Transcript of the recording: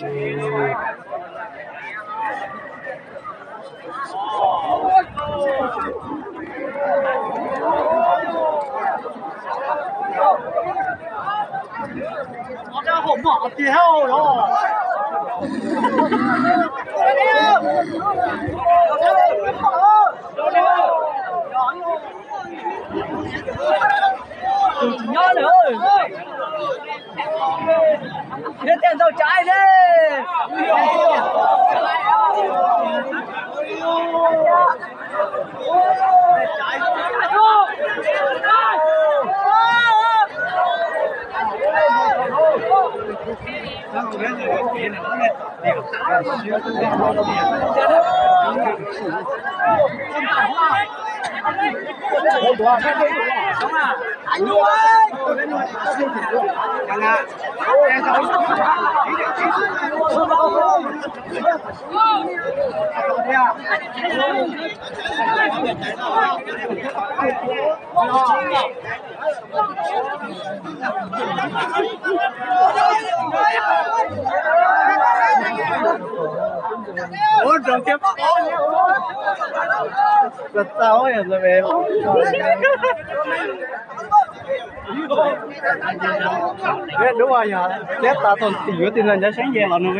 Tus tsis nyob lawm. Thiab tias ntau tsav ne. Ua rau thiab. Txaus txaus yog ntawd. Dub yog thiab tas txog tim yuav tim no nco seeb nce los no.